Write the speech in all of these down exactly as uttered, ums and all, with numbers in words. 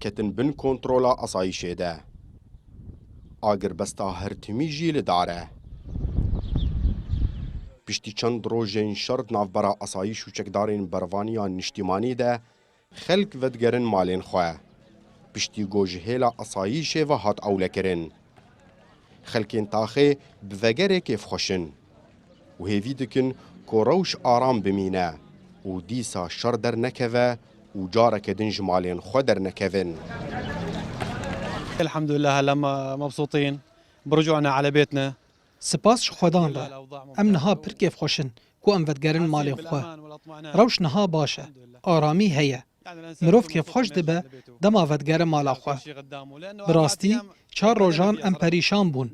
ketin bin kontrola asayîşê de. Agirbesta her timî jî li dar e. Piştî çend rojên şer di navbera asayîş û çekdarên berevaniya niştîmanî de xelk vedigerin malên xwe. Piştî ku ji hêla asayîşê ve hat ewlekirin. Xelkên taxê bi vegerê kêfxweş in û hêvî dikin ku rewş aram bimîne û dîsa şer dernekeve û careke din ji malên xwe dernekevin. الحمد لله هلا م- مبسوطين برجوعنا على بيتنا. Spas ji Xwedan re. Em niha pir kêfxweş in ku em vedigerin malên xwe. Rewş niha baş e. Aramî heye. Mirov kêfxweş dibe dema vedigere mala xwe. Bi rastî çar rojan em perîşan bûn.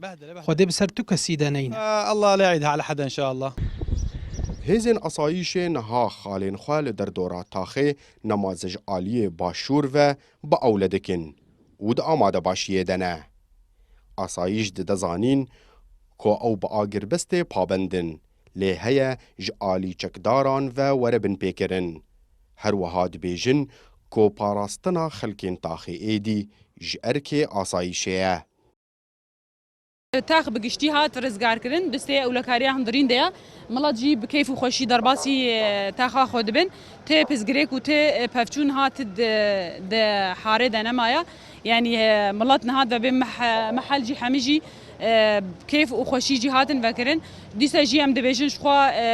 Xwedê bi ser tu kesî de neyne. الله لا يعيدها على حدا إن شاء الله. Hêzên asayîşê niha xalên xwe li derdora taxê nemaze ji aliyê başûr ve bi ewle dikin û di amadebaşiyê de ne. Asayîş dide zanîn ku ew bi agirbestê pabend in, lê heye ji alî çekdaran ve were binpêkirin. Her wiha dibêjin ku parastina xelkên taxê êdî ji erkê asayîşê ye. Tax bi giştî hat rizgarkirin, di stê ewlekariya hundirîn de ye. Milet jî bi keyf û xweşî derbasî, e, taxa xwe dibin. Ti pirsgirêk û ti, e, pevçûn hat di, di harê de nemaye. Yanî, e, milet niha dibe meh-, mehel jî hemî jî, e, keyf û xweşî jî hatin vekirin. Dîsa jî em dibêjin ji xwe, e,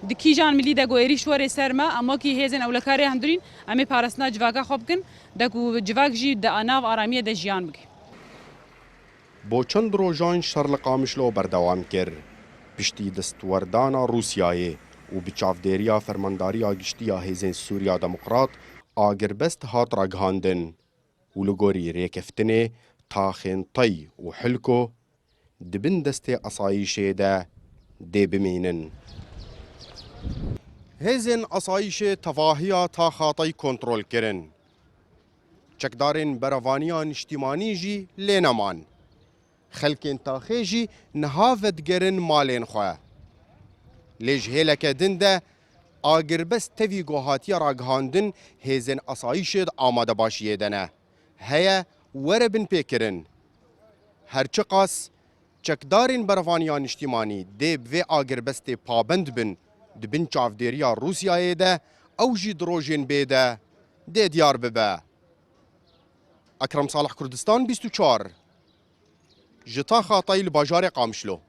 di kîjan milî de ku êrîş were ser me, em wekî hêzên ewlekarê hundirîn, em ê parastina civaka xwe bikin. De ku civak jî di nav aramiyê de jiyan bike. Bo çend rojan şer li Qamişlo berdewam kir. Piştî destwerdana Rûsyayê û bi çavdêriya Fermandariya Giştî ya Hêzên Sûriya Demokrat agirbest hat ragihandin û li gorî rêkeftinê taxên Tey û Hilko di bin destê asayîşê de dê bimînin. Hêzên asayîşê tevahiya taxa Tey kontrol kirin. Çekdarên berevaniya niştîmanî jî lê neman. Xelkên taxê jî niha vedigerin malên xwe. Lê ji hêleke din de agirbest tevî ku hatiye ragihandin hêzên asayîşê di amadebaşiyê de ne. Heye were binpêkirin. Her çiqas çekdarên berevaniya niştîmanî dê bi vê agirbestê pabend bin, di bin çavdêriya Rûsyayê de ew jî di rojên bê de dê diyar bibe. Ekrem Salih, Kurdistan bîst û çar, ji taxa Tey li bajarê Qamişlo.